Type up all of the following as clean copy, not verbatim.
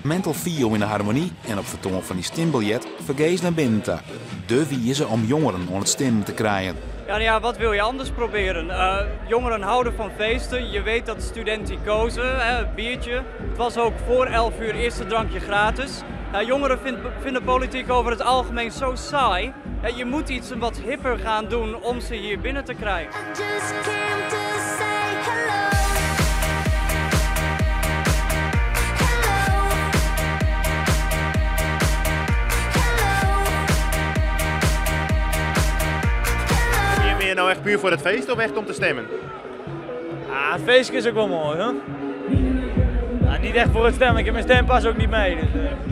Mental Fio yn de Harmonie en op fertoan fan dy stimbiljet fergees nei binnen ta. De wize om jongeren oan it stimmen te krijen. Ja, nou ja, wat wil je anders proberen? Jongeren houden van feesten. Je weet dat studentikozen, hè, het biertje. Het was ook voor 11 uur eerste drankje gratis. Jongeren vinden politiek over het algemeen zo saai. Je moet iets wat hipper gaan doen om ze hier binnen te krijgen. I just came to say hello. Hello. Hello. Ben je meer nou echt puur voor het feest of echt om te stemmen? Ah, het feestje is ook wel mooi, hè? Ja, niet echt voor het stemmen, ik heb mijn stempas ook niet mee. Dus.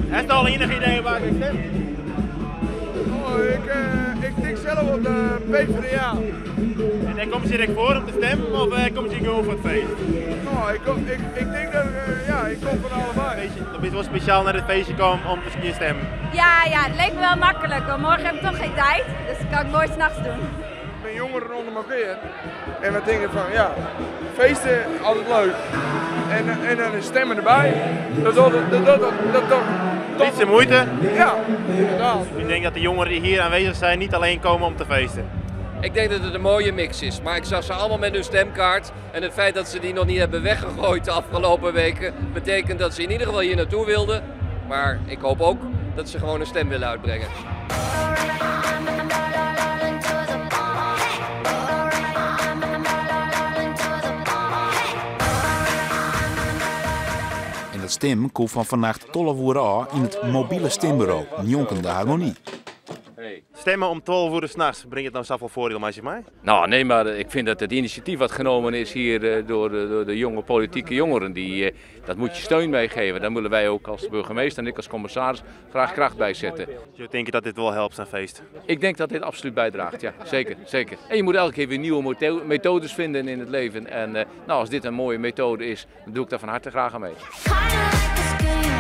Heb je al enig idee waar je stemt? Oh, ik denk zelf op de PvdA. En dan kom je direct voor om te stemmen of kom je gewoon voor het feest? Nou, ik denk dat ja, ik kom van allebei. Feestje, dan ben je wel speciaal naar het feestje komen om te kunnen stemmen? Ja, ja, het leek me wel makkelijk, want morgen heb ik toch geen tijd, dus dat kan ik mooi 's nachts doen. Ik ben jongeren onder elkaar en we denken van ja, feesten altijd leuk. En dan is stemmen erbij. Dat, dat, dat, dat, dat, dat, dat, Niet zijn moeite? Ja, inderdaad. Ik denk dat de jongeren die hier aanwezig zijn niet alleen komen om te feesten. Ik denk dat het een mooie mix is, maar ik zag ze allemaal met hun stemkaart. En het feit dat ze die nog niet hebben weggegooid de afgelopen weken, betekent dat ze in ieder geval hier naartoe wilden. Maar ik hoop ook dat ze gewoon een stem willen uitbrengen. En dat stim komt van vannacht 12 uur af in het mobiele stembureau, njonken de Harmonie. Stemmen om 12 uur 's nachts, brengt het nou zoveel voordeel met zich mee? Nou, nee, maar ik vind dat het initiatief wat genomen is hier door de jonge politieke jongeren, dat moet je steun meegeven. Daar moeten wij ook als burgemeester en ik als commissaris graag kracht bij zetten. Dus je denkt dat dit wel helpt aan feest? Ik denk dat dit absoluut bijdraagt, ja. Zeker, zeker. En je moet elke keer weer nieuwe methodes vinden in het leven. En als dit een mooie methode is, dan doe ik daar van harte graag aan mee. Kinda like the skin.